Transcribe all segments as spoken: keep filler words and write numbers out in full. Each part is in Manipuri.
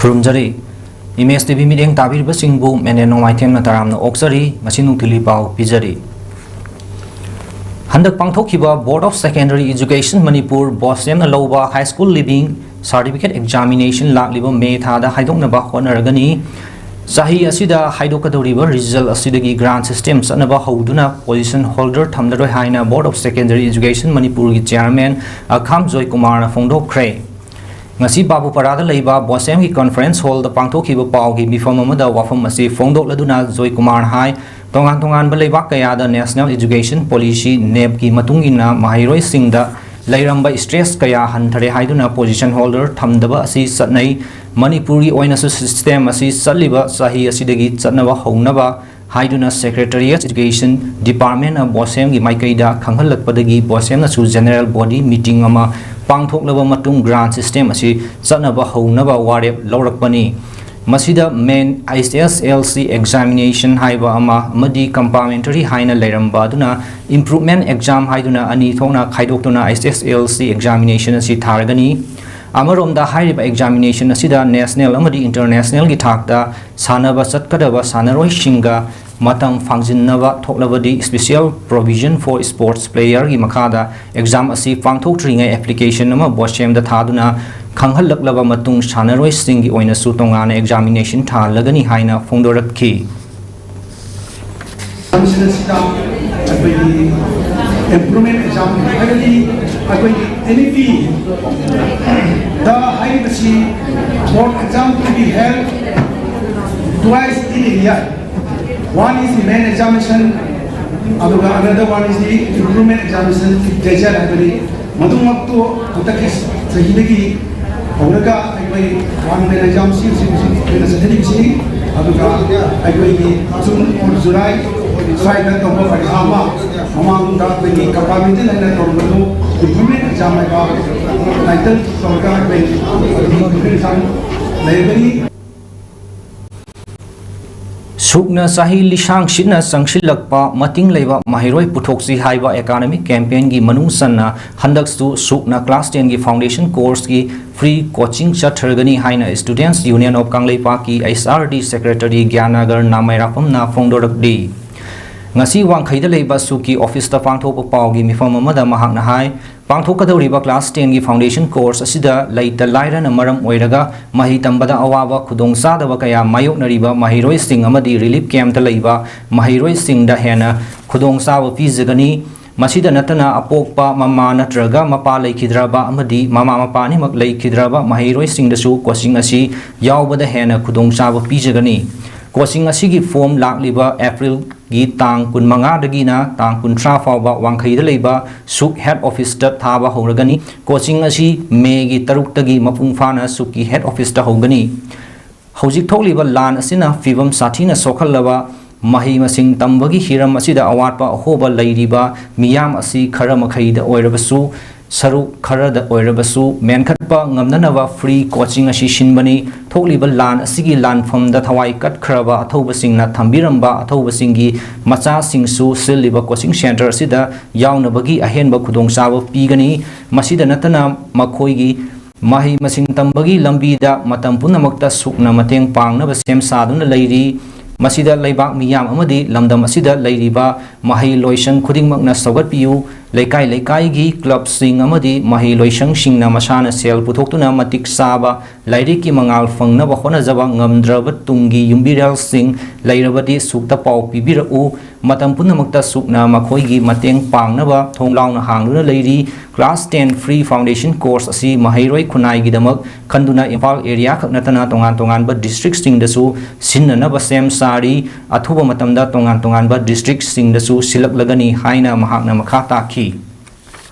ꯈꯨꯔꯨꯝꯖꯔꯤ꯫ ꯏꯃꯦꯖ ꯇꯤ ꯚꯤ ꯃꯤꯠꯌꯦꯡ ꯇꯥꯕꯤꯔꯤꯕꯁꯤꯡꯕꯨ ꯃꯦꯅꯦꯟ ꯅꯣꯡꯃꯥꯏꯊꯦꯝꯅ ꯇꯔꯥꯝꯅ ꯑꯣꯛꯆꯔꯤ꯫ ꯉꯁꯤ ꯅꯨꯡꯊꯤꯜꯒꯤ ꯄꯥꯎ ꯄꯤꯖꯔꯤ꯫ ꯍꯟꯗꯛ ꯄꯥꯡꯊꯣꯛꯈꯤꯕ Board of Secondary Education Manipur, BOSEM ꯅ ꯂꯧꯕ High School Leaving Certificate Examination ꯂꯥꯛꯂꯤꯕ ꯃꯦ ꯊꯥꯗ ꯍꯥꯏꯗꯣꯛꯅꯕ ꯍꯣꯠꯅꯔꯒꯅꯤ꯫ ꯆꯍꯤ ꯑꯁꯤꯗ ꯍꯥꯏꯗꯣꯛꯀꯗꯧꯔꯤꯕ result ꯑꯁꯤꯗꯒꯤ grant system ꯆꯠꯅꯕ ꯍꯧꯗꯨꯅ position holder ꯊꯝꯂꯔꯣꯏ ꯍꯥꯏꯅ Board of Secondary Education ꯃꯅꯤꯄꯨꯔꯒꯤ chairman ꯑꯈꯥꯝ ꯖꯣꯏꯀꯨꯃꯥꯔꯅ ꯐꯣꯡꯗꯣꯛꯈ꯭ꯔꯦ꯫ ꯉꯁꯤ ꯕꯥꯕꯨꯄꯥꯔꯥꯗ ꯂꯩꯕ BOSEM ꯒꯤ conference hall ꯗ ꯄꯥꯡꯊꯣꯛꯈꯤꯕ ꯄꯥꯎꯒꯤ ꯃꯤꯐꯝ ꯑꯃꯗ ꯋꯥꯐꯝ ꯑꯁꯤ ꯐꯣꯡꯗꯣꯛꯂꯗꯨꯅ ꯖꯣꯏꯀꯨꯃꯥꯔꯅ ꯍꯥꯏ, ꯇꯣꯉꯥꯟ ꯇꯣꯉꯥꯟꯕ ꯂꯩꯕꯥꯛ ꯀꯌꯥꯗ National Education Policy, NEP ꯀꯤ ꯃꯇꯨꯡ ꯏꯟꯅ ꯃꯍꯩꯔꯣꯏꯁꯤꯡꯗ ꯂꯩꯔꯝꯕ stress ꯀꯌꯥ ꯍꯟꯊꯔꯦ ꯍꯥꯏꯗꯨꯅ position holder ꯊꯝꯗꯕ ꯑꯁꯤ ꯆꯠꯅꯩ꯫ ꯃꯅꯤꯄꯨꯔꯒꯤ ꯑꯣꯏꯅꯁꯨ system ꯑꯁꯤ ꯆꯠꯂꯤꯕ ꯆꯍꯤ ꯑꯁꯤꯗꯒꯤ ꯆꯠꯅꯕ ꯍꯧꯅꯕ ꯍꯥꯏꯗꯨꯅ Secretariat Education Department ꯅ BOSEM ꯒꯤ ꯃꯥꯏꯀꯩꯗ ꯈꯪꯍꯜꯂꯛꯄꯗꯒꯤ BOSEM ꯅꯁꯨ general body meeting ꯑꯃ ꯄꯥꯡꯊꯣꯛꯂꯕ ꯃꯇꯨꯡ grant system ꯑꯁꯤ ꯆꯠꯅꯕ ꯍꯧꯅꯕ ꯋꯥꯔꯦꯞ ꯂꯧꯔꯛꯄꯅꯤ꯫ ꯃꯁꯤꯗ main H S L C examination ꯍꯥꯏꯕ ꯑꯃ ꯑꯃꯗꯤ complementary ꯍꯥꯏꯅ ꯂꯩꯔꯝꯕ ꯑꯗꯨꯅ improvement exam ꯍꯥꯏꯗꯨꯅ ꯑꯅꯤ ꯊꯣꯛꯅ ꯈꯥꯏꯗꯣꯛꯇꯨꯅ H S L C examination ꯑꯁꯤ ꯊꯥꯔꯒꯅꯤ꯫ ꯑꯃꯔꯣꯝꯗ ꯍꯥꯏꯔꯤꯕ examination ꯑꯁꯤꯗ national ꯑꯃꯗꯤ international ꯒꯤ ꯊꯥꯛꯇ ꯁꯥꯟꯅꯕ ꯆꯠꯀꯗꯕ ꯁꯥꯟꯅꯔꯣꯏꯁꯤꯡꯒ ꯃꯇꯝ ꯐꯥꯡꯖꯤꯟꯅꯕ ꯊꯣꯛꯂꯕꯗꯤ Special Provision for Sports Player ꯒꯤ ꯃꯈꯥꯗ exam ꯑꯁꯤ ꯄꯥꯡꯊꯣꯛꯇ꯭ꯔꯤꯉꯩ application ꯑꯃ BOSEM ꯗ ꯊꯥꯗꯨꯅ ꯈꯪꯍꯜꯂꯛꯂꯕ ꯃꯇꯨꯡ ꯁꯥꯟꯅꯔꯣꯏꯁꯤꯡꯒꯤ ꯑꯣꯏꯅꯁꯨ ꯇꯣꯉꯥꯟꯅ examination ꯊꯥꯍꯜꯂꯒꯅꯤ ꯍꯥꯏꯅ ꯐꯣꯡꯗꯣꯔꯛꯈꯤ꯫ ꯀꯥꯎꯟꯁꯤꯜ ꯑꯁꯤꯗ ꯑꯩꯈꯣꯏꯒꯤ improvement exam ꯍꯥꯏꯕꯗꯤ ꯑꯩꯈꯣꯏꯒꯤ N E P ꯗ ꯍꯥꯏꯔꯤꯕꯁꯤ board exam to be held twice in a year. One is the main examination, ꯑꯗꯨꯒ another one is the improvement examination, graduate ꯍꯥꯏꯕꯅꯤ꯫ ꯃꯗꯨꯃꯛꯇꯨ ꯍꯟꯗꯛꯀꯤ ꯆꯍꯤꯗꯒꯤ ꯍꯧꯔꯒ ꯑꯩꯈꯣꯏ ꯋꯥꯟ ꯃꯦꯟ ꯑꯦꯛꯖꯥꯝꯁꯤ ꯍꯧꯖꯤꯛ ꯍꯧꯖꯤꯛ ꯑꯩꯈꯣꯏꯅ ꯆꯠꯊꯔꯤꯕꯁꯤꯅꯤ꯫ ꯑꯗꯨꯒ ꯑꯩꯈꯣꯏꯒꯤ ꯖꯨꯟ ꯑꯣꯔ ꯖꯨꯂꯥꯏ ꯁ꯭ꯋꯥꯏꯗ ꯇꯧꯕ ꯄꯔꯤꯈꯥ ꯑꯃ ꯃꯃꯥꯡꯗ ꯑꯩꯈꯣꯏꯒꯤ ꯀꯝꯄꯥꯔꯃꯦꯟꯇꯦꯟ ꯍꯥꯏꯅ ꯇꯧꯔꯝꯕꯗꯨ improvement exam ꯍꯥꯏꯕ ꯇꯥꯏꯇꯜ ꯇꯧꯔꯒ ꯑꯩꯈꯣꯏ improvement exam ꯂꯩꯔꯒꯅꯤ꯫ ꯁꯨꯛꯅ ꯆꯍꯤ ꯂꯤꯁꯥꯡ ꯁꯤꯠꯅ ꯆꯪꯁꯤꯜꯂꯛꯄ ꯃꯇꯤꯡ ꯂꯩꯕ ꯃꯍꯩꯔꯣꯏ ꯄꯨꯊꯣꯛꯁꯤ ꯍꯥꯏꯕ academic campaignꯒꯤ ꯃꯅꯨꯡ ꯆꯟꯅ ꯍꯟꯗꯛꯁꯨ ꯁꯨꯛꯅ class tenꯒꯤ foundation courseꯀꯤ free coaching ꯆꯠꯊꯔꯒꯅꯤ ꯍꯥꯏꯅ Students Union of ꯀꯪꯂꯩꯄꯥꯛꯀꯤ H R D secretary ꯒ꯭ꯌꯥꯅꯒꯔ ꯅꯥꯃꯩꯔꯥꯛꯄꯝꯅ ꯐꯣꯡꯗꯣꯔꯛꯂꯤ꯫ ꯉꯁꯤ ꯋꯥꯡꯈꯩꯗ ꯂꯩꯕ ꯁꯨꯛꯀꯤ officeꯇ ꯄꯥꯡꯊꯣꯛꯄ ꯄꯥꯎꯒꯤ ꯃꯤꯐꯝ ꯑꯃꯗ ꯃꯍꯥꯛꯅ ꯍꯥꯏ, ꯄꯥꯡꯊꯣꯛꯀꯗꯧꯔꯤꯕ class tenꯒꯤ foundation course ꯑꯁꯤꯗ ꯂꯩꯇ ꯂꯥꯏꯔꯅ ꯃꯔꯝ ꯑꯣꯏꯔꯒ ꯃꯍꯩ ꯇꯝꯕꯗ ꯑꯋꯥꯕ ꯈꯨꯗꯣꯡꯆꯥꯗꯕ ꯀꯌꯥ ꯃꯥꯌꯣꯛꯅꯔꯤꯕ ꯃꯍꯩꯔꯣꯏꯁꯤꯡ ꯑꯃꯗꯤ relief campꯇ ꯂꯩꯕ ꯃꯍꯩꯔꯣꯏꯁꯤꯡꯗ ꯍꯦꯟꯅ ꯈꯨꯗꯣꯡꯆꯥꯕ ꯄꯤꯖꯒꯅꯤ꯫ ꯃꯁꯤꯗ ꯅꯠꯇꯅ ꯑꯄꯣꯛꯄ ꯃꯃꯥ ꯅꯠꯇ꯭ꯔꯒ ꯃꯄꯥ ꯂꯩꯈꯤꯗ꯭ꯔꯕ ꯑꯃꯗꯤ ꯃꯃꯥ ꯃꯄꯥ ꯑꯅꯤꯃꯛ ꯂꯩꯈꯤꯗ꯭ꯔꯕ ꯃꯍꯩꯔꯣꯏꯁꯤꯡꯗꯁꯨ coaching ꯑꯁꯤ ꯌꯥꯎꯕꯗ ꯍꯦꯟꯅ ꯈꯨꯗꯣꯡꯆꯥꯕ ꯄꯤꯖꯒꯅꯤ꯫ Coaching ꯑꯁꯤꯒꯤ form ꯂꯥꯛꯂꯤꯕ April ꯒꯤ ꯇꯥꯡ ꯀꯨꯟꯃꯉꯥꯗꯒꯤꯅ ꯇꯥꯡ ꯀꯨꯟꯊ꯭ꯔꯥ ꯐꯥꯎꯕ ꯋꯥꯡꯈꯩꯗ ꯂꯩꯕ ꯁꯨꯛ head officeꯇ ꯊꯥꯕ ꯍꯧꯔꯒꯅꯤ꯫ Coaching ꯑꯁꯤ Mayꯒꯤ ꯇꯔꯨꯛꯇꯒꯤ ꯃꯄꯨꯡ ꯐꯥꯅ ꯁꯨꯛꯀꯤ head officeꯇ ꯍꯧꯒꯅꯤ꯫ ꯍꯧꯖꯤꯛ ꯊꯣꯛꯂꯤꯕ ꯂꯥꯟ ꯑꯁꯤꯅ ꯐꯤꯕꯝ ꯁꯥꯊꯤꯅ ꯁꯣꯛꯍꯜꯂꯕ ꯃꯍꯩ ꯃꯁꯤꯡ ꯇꯝꯕꯒꯤ ꯍꯤꯔꯝ ꯑꯁꯤꯗ ꯑꯋꯥꯠꯄ ꯑꯍꯣꯕ ꯂꯩꯔꯤꯕ ꯃꯤꯌꯥꯝ ꯑꯁꯤ ꯈꯔ ꯃꯈꯩꯗ ꯑꯣꯏꯔꯕꯁꯨ, ꯁꯔꯨꯛ ꯈꯔꯗ ꯑꯣꯏꯔꯕꯁꯨ ꯃꯦꯟꯈꯠꯄ ꯉꯝꯅꯅꯕ free coaching ꯑꯁꯤ ꯁꯤꯟꯕꯅꯤ꯫ ꯊꯣꯛꯂꯤꯕ ꯂꯥꯟ ꯑꯁꯤꯒꯤ ꯂꯥꯟꯐꯝꯗ ꯊꯋꯥꯏ ꯀꯠꯈ꯭ꯔꯕ ꯑꯊꯧꯕꯁꯤꯡꯅ ꯊꯝꯕꯤꯔꯝꯕ ꯑꯊꯧꯕꯁꯤꯡꯒꯤ ꯃꯆꯥꯁꯤꯡꯁꯨ ꯁꯤꯜꯂꯤꯕ coaching centre ꯑꯁꯤꯗ ꯌꯥꯎꯅꯕꯒꯤ ꯑꯍꯦꯟꯕ ꯈꯨꯗꯣꯡꯆꯥꯕ ꯄꯤꯒꯅꯤ꯫ ꯃꯁꯤꯗ ꯅꯠꯇꯅ ꯃꯈꯣꯏꯒꯤ ꯃꯍꯩ ꯃꯁꯤꯡ ꯇꯝꯕꯒꯤ ꯂꯝꯕꯤꯗ ꯃꯇꯝ ꯄꯨꯝꯅꯃꯛꯇ ꯁꯨꯛꯅ ꯃꯇꯦꯡ ꯄꯥꯡꯅꯕ ꯁꯦꯝ ꯁꯥꯗꯨꯅ ꯂꯩꯔꯤ꯫ ꯃꯁꯤꯗ ꯂꯩꯕꯥꯛ ꯃꯤꯌꯥꯝ ꯑꯃꯗꯤ ꯂꯝꯗꯝ ꯑꯁꯤꯗ ꯂꯩꯔꯤꯕ ꯃꯍꯩ ꯂꯣꯏꯁꯪ ꯈꯨꯗꯤꯡꯃꯛꯅ ꯁꯧꯒꯠꯄꯤꯌꯨ꯫ ꯂꯩꯀꯥꯏ ꯂꯩꯀꯥꯏꯒꯤ clubꯁꯤꯡ ꯑꯃꯗꯤ ꯃꯍꯩ ꯂꯣꯏꯁꯪꯁꯤꯡꯅ ꯃꯁꯥꯅ ꯁꯦꯜ ꯄꯨꯊꯣꯛꯇꯨꯅ ꯃꯇꯤꯛ ꯆꯥꯕ ꯂꯥꯏꯔꯤꯛꯀꯤ ꯃꯉꯥꯜ ꯐꯪꯅꯕ ꯍꯣꯠꯅꯖꯕ ꯉꯝꯗ꯭ꯔꯕ ꯇꯨꯡꯒꯤ ꯌꯨꯝꯕꯤꯔꯦꯜꯁꯤꯡ ꯂꯩꯔꯕꯗꯤ ꯁꯨꯛꯇ ꯄꯥꯎ ꯄꯤꯕꯤꯔꯛꯎ꯫ ꯃꯇꯝ ꯄꯨꯝꯅꯃꯛꯇ ꯁꯨꯛꯅ ꯃꯈꯣꯏꯒꯤ ꯃꯇꯦꯡ ꯄꯥꯡꯅꯕ ꯊꯣꯡ ꯂꯥꯎꯅ ꯍꯥꯡꯗꯨꯅ ꯂꯩꯔꯤ꯫ Class ten free foundation course ꯑꯁꯤ ꯃꯍꯩꯔꯣꯏ ꯈꯨꯟꯅꯥꯏꯒꯤꯗꯃꯛ ꯈꯟꯗꯨꯅ ꯏꯝꯐꯥꯜ area ꯈꯛ ꯅꯠꯇꯅ ꯇꯣꯉꯥꯟ ꯇꯣꯉꯥꯟꯕ districtꯁꯤꯡꯗꯁꯨ ꯁꯤꯟꯅꯅꯕ ꯁꯦꯝ ꯁꯥꯔꯤ꯫ ꯑꯊꯨꯕ ꯃꯇꯝꯗ ꯇꯣꯉꯥꯟ ꯇꯣꯉꯥꯟꯕ districtꯁꯤꯡꯗꯁꯨ ꯁꯤꯜꯂꯛꯂꯒꯅꯤ ꯍꯥꯏꯅ ꯃꯍꯥꯛꯅ ꯃꯈꯥ ꯇꯥꯈꯤ꯫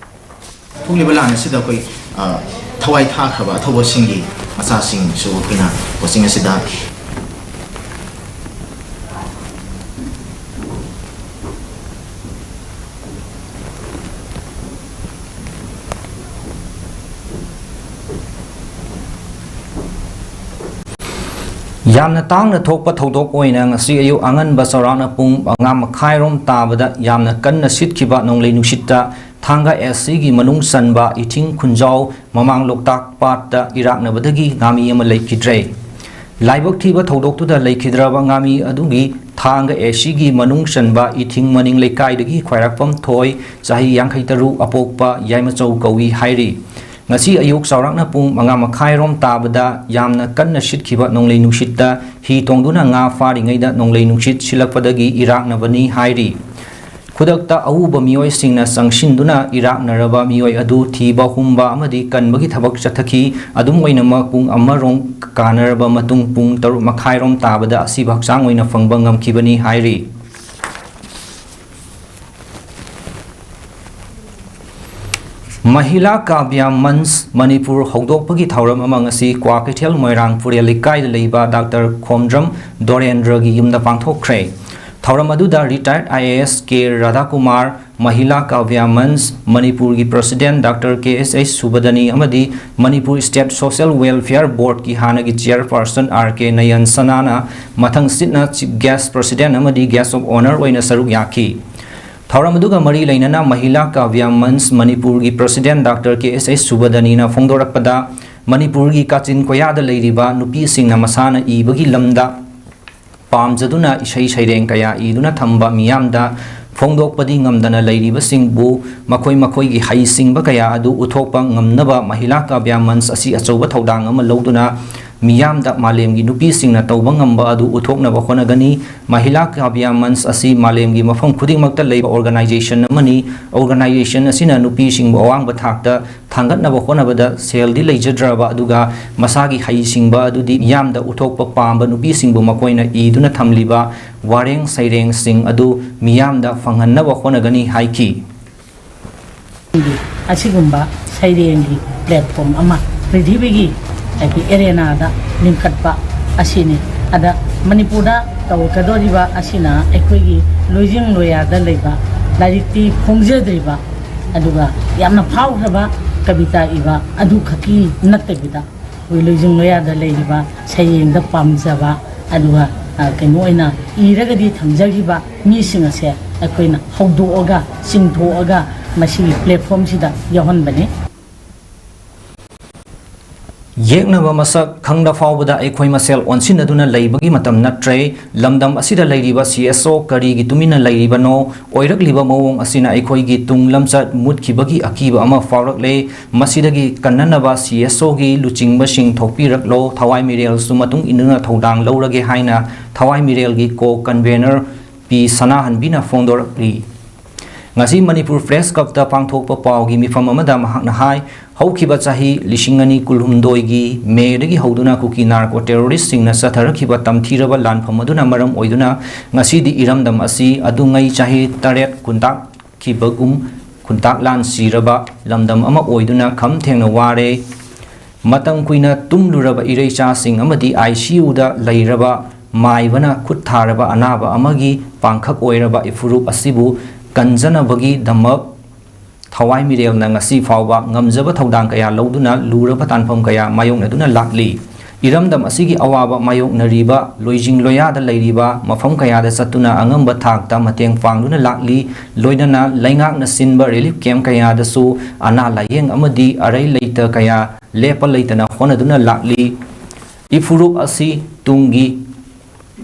ꯊꯣꯛꯂꯤꯕ ꯂꯥꯟ ꯑꯁꯤꯗ ꯑꯩꯈꯣꯏ, ꯑ, ꯊꯋꯥꯏ ꯊꯥꯈ꯭ꯔꯕ ꯑꯊꯧꯕꯁꯤꯡꯒꯤ ꯃꯆꯥꯁꯤꯡꯁꯨ ꯑꯩꯈꯣꯏꯅ coaching ꯑꯁꯤꯗ ꯌꯥꯝꯅ ꯇꯥꯡꯅ ꯊꯣꯛꯄ ꯊꯧꯗꯣꯛ ꯑꯣꯏꯅ ꯉꯁꯤ ꯑꯌꯨꯛ ꯑꯉꯟꯕ ꯆꯥꯎꯔꯥꯛꯅ ꯄꯨꯡ ꯃꯉꯥ ꯃꯈꯥꯏꯔꯣꯝ ꯇꯥꯕꯗ ꯌꯥꯝꯅ ꯀꯟꯅ ꯁꯤꯠꯈꯤꯕ ꯅꯣꯡꯂꯩ ꯅꯨꯡꯁꯤꯠꯇ ꯊꯥꯡꯒ ꯑꯦꯁ ꯁꯤꯒꯤ ꯃꯅꯨꯡ ꯆꯟꯕ ꯏꯊꯤꯡ ꯈꯨꯟꯖꯥꯎ ꯃꯃꯥꯡ ꯂꯣꯛꯇꯥꯛ ꯄꯥꯠꯇ ꯏꯔꯥꯛꯅꯕꯗꯒꯤ ꯉꯥꯃꯤ ꯑꯃ ꯂꯩꯈꯤꯗ꯭ꯔꯦ꯫ ꯂꯥꯏꯕꯛ ꯊꯤꯕ ꯊꯧꯗꯣꯛꯇꯨꯗ ꯂꯩꯈꯤꯗ꯭ꯔꯕ ꯉꯥꯃꯤ ꯑꯗꯨꯒꯤ ꯊꯥꯡꯒ ꯑꯦꯁ ꯁꯤꯒꯤ ꯃꯅꯨꯡ ꯆꯟꯕ ꯏꯊꯤꯡ ꯃꯅꯤꯡ ꯂꯩꯀꯥꯏꯗꯒꯤ ꯈ꯭ꯋꯥꯏꯔꯥꯛꯄꯝ ꯊꯣꯏ, ꯆꯍꯤ ꯌꯥꯡꯈꯩ ꯇꯔꯨꯛ, ꯑꯄꯣꯛꯄ ꯌꯥꯏꯃꯆꯧ ꯀꯧꯏ ꯍꯥꯏꯔꯤ꯫ ꯉꯁꯤ ꯑꯌꯨꯛ ꯆꯥꯎꯔꯥꯛꯅ ꯄꯨꯡ ꯃꯉꯥ ꯃꯈꯥꯏꯔꯣꯝ ꯇꯥꯕꯗ ꯌꯥꯝꯅ ꯀꯟꯅ ꯁꯤꯠꯈꯤꯕ ꯅꯣꯡꯂꯩ ꯅꯨꯡꯁꯤꯠꯇ ꯍꯤ ꯇꯣꯡꯗꯨꯅ ꯉꯥ ꯐꯥꯔꯤꯉꯩꯗ ꯅꯣꯡꯂꯩ ꯅꯨꯡꯁꯤꯠ ꯁꯤꯜꯂꯛꯄꯗꯒꯤ ꯏꯔꯥꯛꯅꯕꯅꯤ ꯍꯥꯏꯔꯤ꯫ ꯈꯨꯗꯛꯇ ꯑꯎꯕ ꯃꯤꯑꯣꯏꯁꯤꯡꯅ ꯆꯪꯁꯤꯟꯗꯨꯅ ꯏꯔꯥꯛꯅꯔꯕ ꯃꯤꯑꯣꯏ ꯑꯗꯨ ꯊꯤꯕ ꯍꯨꯝꯕ ꯑꯃꯗꯤ ꯀꯟꯕꯒꯤ ꯊꯕꯛ ꯆꯠꯊꯈꯤ꯫ ꯑꯗꯨꯝ ꯑꯣꯏꯅꯃꯛ, ꯄꯨꯡ ꯑꯃꯔꯣꯝ ꯀꯥꯟꯅꯔꯕ ꯃꯇꯨꯡ ꯄꯨꯡ ꯇꯔꯨꯛ ꯃꯈꯥꯏꯔꯣꯝ ꯇꯥꯕꯗ ꯑꯁꯤꯕ ꯍꯛꯆꯥꯡ ꯑꯣꯏꯅ ꯐꯪꯕ ꯉꯝꯈꯤꯕꯅꯤ ꯍꯥꯏꯔꯤ꯫ ꯃꯍꯤꯂꯥ ꯀꯥꯕ꯭ꯌ ꯃꯟꯆ ꯃꯅꯤꯄꯨꯔ ꯍꯧꯗꯣꯛꯄꯒꯤ ꯊꯧꯔꯝ ꯑꯃ ꯉꯁꯤ ꯀ꯭ꯋꯥꯀꯩꯊꯦꯜ ꯃꯣꯏꯔꯥꯡ ꯄꯨꯔꯦꯜ ꯂꯩꯀꯥꯏꯗ ꯂꯩꯕ ꯗꯥꯛꯇꯔ ꯈꯣꯝꯗ꯭ꯔꯝ ꯗꯣꯔꯦꯟꯗ꯭ꯔꯒꯤ ꯌꯨꯝꯗ ꯄꯥꯡꯊꯣꯛꯈ꯭ꯔꯦ꯫ ꯊꯧꯔꯝ ꯑꯗꯨꯗ ꯔꯤꯇꯥꯌꯔꯗ ꯑꯥꯏ ꯑꯦ ꯑꯦꯁ ꯀꯦ ꯔꯥꯙꯥꯀꯨꯃꯥꯔ, ꯃꯍꯤꯂꯥ ꯀꯥꯕ꯭ꯌ ꯃꯟꯆ ꯃꯅꯤꯄꯨꯔꯒꯤ ꯄ꯭ꯔꯁꯤꯗꯦꯟꯠ ꯗꯥꯛꯇꯔ ꯀꯦ ꯑꯦꯁ ꯑꯩꯆ ꯁꯨꯕꯗꯅꯤ ꯑꯃꯗꯤ ꯃꯅꯤꯄꯨꯔ ꯁ꯭ꯇꯦꯠ ꯁꯣꯁꯤꯌꯦꯜ ꯋꯦꯜꯐꯤꯌꯔ ꯕꯣꯔꯗꯀꯤ ꯍꯥꯟꯅꯒꯤ ꯆꯤꯌꯔꯄꯥꯔꯁꯟ ꯑꯥꯔ ꯀꯦ ꯅꯌꯟ ꯁꯅꯥꯅ ꯃꯊꯪ ꯁꯤꯠꯅ ꯆꯤꯐ ꯒꯦꯁ꯭ꯠ, ꯄ꯭ꯔꯁꯤꯗꯦꯟꯠ ꯑꯃꯗꯤ ꯒꯦꯁ꯭ꯠ ꯑꯣꯐ ꯑꯣꯅꯔ ꯑꯣꯏꯅ ꯁꯔꯨꯛ ꯌꯥꯈꯤ꯫ ꯊꯧꯔꯝ ꯑꯗꯨꯒ ꯃꯔꯤ ꯂꯩꯅꯅ ꯃꯍꯤꯂꯥ ꯀꯥꯕ꯭ꯌ ꯃꯟꯆ ꯃꯅꯤꯄꯨꯔꯒꯤ ꯄ꯭ꯔꯁꯤꯗꯦꯟꯠ ꯗꯥꯛꯇꯔ ꯀꯦ ꯑꯦꯁ ꯑꯩꯆ ꯁꯨꯕꯗꯅꯤꯅ ꯐꯣꯡꯗꯣꯔꯛꯄꯗ, ꯃꯅꯤꯄꯨꯔꯒꯤ ꯀꯥꯆꯤꯟ ꯀꯣꯌꯥꯗ ꯂꯩꯔꯤꯕ ꯅꯨꯄꯤꯁꯤꯡꯅ ꯃꯁꯥꯅ ꯏꯕꯒꯤ ꯂꯝꯗ ꯄꯥꯝꯖꯗꯨꯅ ꯏꯁꯩ ꯁꯩꯔꯦꯡ ꯀꯌꯥ ꯏꯗꯨꯅ ꯊꯝꯕ ꯃꯤꯌꯥꯝꯗ ꯐꯣꯡꯗꯣꯛꯄꯗꯤ ꯉꯝꯗꯅ ꯂꯩꯔꯤꯕꯁꯤꯡꯕꯨ ꯃꯈꯣꯏ ꯃꯈꯣꯏꯒꯤ ꯍꯩꯁꯤꯡꯕ ꯀꯌꯥ ꯑꯗꯨ ꯎꯠꯊꯣꯛꯄ ꯉꯝꯅꯕ ꯃꯍꯤꯂꯥ ꯀꯥꯕ꯭ꯌ ꯃꯟꯆ ꯑꯁꯤ ꯑꯆꯧꯕ ꯊꯧꯗꯥꯡ ꯑꯃ ꯂꯧꯗꯨꯅ ꯃꯤꯌꯥꯝꯗ ꯃꯥꯂꯦꯝꯒꯤ ꯅꯨꯄꯤꯁꯤꯡꯅ ꯇꯧꯕ ꯉꯝꯕ ꯑꯗꯨ ꯎꯠꯊꯣꯛꯅꯕ ꯍꯣꯠꯅꯒꯅꯤ꯫ ꯃꯍꯤꯂꯥ ꯀꯥꯕ꯭ꯌ ꯃꯟꯆ ꯑꯁꯤ ꯃꯥꯂꯦꯝꯒꯤ ꯃꯐꯝ ꯈꯨꯗꯤꯡꯃꯛꯇ ꯂꯩꯕ ꯑꯣꯔꯒꯅꯥꯏꯖꯦꯁꯟ ꯑꯃꯅꯤ꯫ ꯑꯣꯔꯒꯅꯥꯏꯖꯦꯁꯟ ꯑꯁꯤꯅ ꯅꯨꯄꯤꯁꯤꯡꯕꯨ ꯑꯋꯥꯡꯕ ꯊꯥꯛꯇ ꯊꯥꯡꯒꯠꯅꯕ ꯍꯣꯠꯅꯕꯗ ꯁꯦꯜꯗꯤ ꯂꯩꯖꯗ꯭ꯔꯕ ꯑꯗꯨꯒ ꯃꯁꯥꯒꯤ ꯍꯩꯁꯤꯡꯕ ꯑꯗꯨꯗꯤ ꯃꯤꯌꯥꯝꯗ ꯎꯠꯊꯣꯛꯄ ꯄꯥꯝꯕ ꯅꯨꯄꯤꯁꯤꯡꯕꯨ ꯃꯈꯣꯏꯅ ꯏꯗꯨꯅ ꯊꯝꯂꯤꯕ ꯋꯥꯔꯦꯡ ꯁꯩꯔꯦꯡꯁꯤꯡ ꯑꯗꯨ ꯃꯤꯌꯥꯝꯗ ꯐꯪꯍꯟꯅꯕ ꯍꯣꯠꯅꯒꯅꯤ ꯍꯥꯏꯈꯤ꯫ ꯑꯁꯤꯒꯨꯝꯕ ꯁꯩꯔꯦꯡꯒꯤ ꯄ꯭ꯂꯦꯠꯐꯣꯝ ꯑꯃ ꯄ꯭ꯔꯤꯊꯤꯕꯤꯒꯤ ꯍꯥꯏꯗꯤ ꯑꯦꯔꯦꯅꯥꯗ ꯂꯤꯡꯈꯠꯄ ꯑꯁꯤꯅꯤ꯫ ꯑꯗ ꯃꯅꯤꯄꯨꯔꯗ ꯇꯧꯔꯛꯀꯗꯧꯔꯤꯕ ꯑꯁꯤꯅ ꯑꯩꯈꯣꯏꯒꯤ ꯂꯣꯏꯖꯤꯡ ꯂꯣꯌꯥꯗ ꯂꯩꯕ ꯂꯥꯏꯔꯤꯛꯇꯤ ꯐꯣꯡꯖꯗ꯭ꯔꯤꯕ ꯑꯗꯨꯒ ꯌꯥꯝꯅ ꯐꯥꯎꯈ꯭ꯔꯕ ꯀꯕꯤꯇꯥ ꯏꯕ ꯑꯗꯨ ꯈꯛꯀꯤ ꯅꯠꯇꯕꯤꯗ, ꯑꯩꯈꯣꯏ ꯂꯣꯏꯖꯤꯡ ꯂꯣꯌꯥꯗ ꯂꯩꯔꯤꯕ ꯁꯩꯔꯦꯡꯗ ꯄꯥꯝꯖꯕ, ꯑꯗꯨꯒ, ꯑ, ꯀꯩꯅꯣ ꯑꯣꯏꯅ ꯏꯔꯒꯗꯤ ꯊꯝꯖꯈꯤꯕ ꯃꯤꯁꯤꯡ ꯑꯁꯦ ꯑꯩꯈꯣꯏꯅ ꯍꯧꯗꯣꯛꯑꯒ, ꯆꯤꯡꯊꯣꯛꯑꯒ ꯃꯁꯤꯒꯤ platformꯁꯤꯗ ꯌꯥꯎꯍꯟꯕꯅꯤ꯫ ꯌꯦꯛꯅꯕ ꯃꯁꯛ ꯈꯪꯗ ꯐꯥꯎꯕꯗ ꯑꯩꯈꯣꯏ ꯃꯁꯦꯜ ꯑꯣꯟꯁꯤꯟꯅꯗꯨꯅ ꯂꯩꯕꯒꯤ ꯃꯇꯝ ꯅꯠꯇ꯭ꯔꯦ꯫ ꯂꯝꯗꯝ ꯑꯁꯤꯗ ꯂꯩꯔꯤꯕ C S O ꯀꯔꯤꯒꯤ ꯇꯨꯃꯤꯟꯅ ꯂꯩꯔꯤꯕꯅꯣ? ꯑꯣꯏꯔꯛꯂꯤꯕ ꯃꯑꯣꯡ ꯑꯁꯤꯅ ꯑꯩꯈꯣꯏꯒꯤ ꯇꯨꯡ ꯂꯝꯆꯠ ꯃꯨꯠꯈꯤꯕꯒꯤ ꯑꯀꯤꯕ ꯑꯃ ꯐꯥꯎꯔꯛꯂꯦ꯫ ꯃꯁꯤꯗꯒꯤ ꯀꯟꯅꯅꯕ C S Oꯒꯤ ꯂꯨꯆꯤꯡꯕꯁꯤꯡ ꯊꯣꯛꯄꯤꯔꯛꯂꯣ, ꯊꯋꯥꯏ ꯃꯤꯔꯦꯜꯁꯨ ꯃꯇꯨꯡ ꯏꯟꯗꯨꯅ ꯊꯧꯗꯥꯡ ꯂꯧꯔꯒꯦ ꯍꯥꯏꯅ ꯊꯋꯥꯏ ꯃꯤꯔꯦꯜꯒꯤ co-convener ꯄꯤ ꯁꯅꯥꯍꯟꯕꯤꯅ ꯐꯣꯡꯗꯣꯔꯛꯂꯤ꯫ ꯉꯁꯤ ꯃꯅꯤꯄꯨꯔ Press Clubꯇ ꯄꯥꯡꯊꯣꯛꯄ ꯄꯥꯎꯒꯤ ꯃꯤꯐꯝ ꯑꯃꯗ ꯃꯍꯥꯛꯅ ꯍꯥꯏ, ꯍꯧꯈꯤꯕ ꯆꯍꯤ ꯂꯤꯁꯤꯡ ꯑꯅꯤ ꯀꯨꯟꯍꯨꯝꯗꯣꯏꯒꯤ Mayꯗꯒꯤ ꯍꯧꯗꯨꯅ ꯀꯨꯀꯤ narco terroristꯁꯤꯡꯅ ꯆꯠꯊꯔꯛꯈꯤꯕ ꯇꯝꯊꯤꯔꯕ ꯂꯥꯟꯐꯝ ꯑꯗꯨꯅ ꯃꯔꯝ ꯑꯣꯏꯗꯨꯅ ꯉꯁꯤꯗꯤ ꯏꯔꯝꯗꯝ ꯑꯁꯤ ꯑꯗꯨꯉꯩ ꯆꯍꯤ ꯇꯔꯦꯠ ꯈꯨꯟꯇꯥꯛꯈꯤꯕꯒꯨꯝ ꯈꯨꯟꯇꯥꯛ ꯂꯥꯟ ꯁꯤꯔꯕ ꯂꯝꯗꯝ ꯑꯃ ꯑꯣꯏꯗꯨꯅ ꯈꯝ ꯊꯦꯡꯅ ꯋꯥꯔꯦ꯫ ꯃꯇꯝ ꯀꯨꯏꯅ ꯇꯨꯝꯂꯨꯔꯕ ꯏꯔꯩꯆꯥꯁꯤꯡ ꯑꯃꯗꯤ ICUꯗ ꯂꯩꯔꯕ ꯃꯥꯏꯕꯅ ꯈꯨꯠ ꯊꯥꯔꯕ ꯑꯅꯥꯕ ꯑꯃꯒꯤ ꯄꯥꯡꯈꯛ ꯑꯣꯏꯔꯕ ꯏꯐꯨꯔꯨꯞ ꯑꯁꯤꯕꯨ ꯀꯟꯖꯅꯕꯒꯤꯗꯃꯛ ꯊꯋꯥꯏ ꯃꯤꯔꯦꯜꯅ ꯉꯁꯤ ꯐꯥꯎꯕ ꯉꯝꯖꯕ ꯊꯧꯗꯥꯡ ꯀꯌꯥ ꯂꯧꯗꯨꯅ ꯂꯨꯔꯕ ꯇꯥꯟꯐꯝ ꯀꯌꯥ ꯃꯥꯌꯣꯛꯅꯗꯨꯅ ꯂꯥꯛꯂꯤ꯫ ꯏꯔꯝꯗꯝ ꯑꯁꯤꯒꯤ ꯑꯋꯥꯕ ꯃꯥꯌꯣꯛꯅꯔꯤꯕ, ꯂꯣꯏꯖꯤꯡ ꯂꯣꯌꯥꯗ ꯂꯩꯔꯤꯕ, ꯃꯐꯝ ꯀꯌꯥꯗ ꯆꯠꯇꯨꯅ ꯑꯉꯝꯕ ꯊꯥꯛꯇ ꯃꯇꯦꯡ ꯄꯥꯡꯗꯨꯅ ꯂꯥꯛꯂꯤ꯫ ꯂꯣꯏꯅꯅ ꯂꯩꯉꯥꯛꯅ ꯁꯤꯟꯕ relief camp ꯀꯌꯥꯗꯁꯨ ꯑꯅꯥ ꯂꯥꯌꯦꯡ ꯑꯃꯗꯤ ꯑꯔꯩ ꯂꯩꯇ ꯀꯌꯥ ꯂꯦꯞꯄ ꯂꯩꯇꯅ ꯍꯣꯠꯅꯗꯨꯅ ꯂꯥꯛꯂꯤ꯫ ꯏꯐꯨꯔꯨꯞ ꯑꯁꯤ ꯇꯨꯡꯒꯤ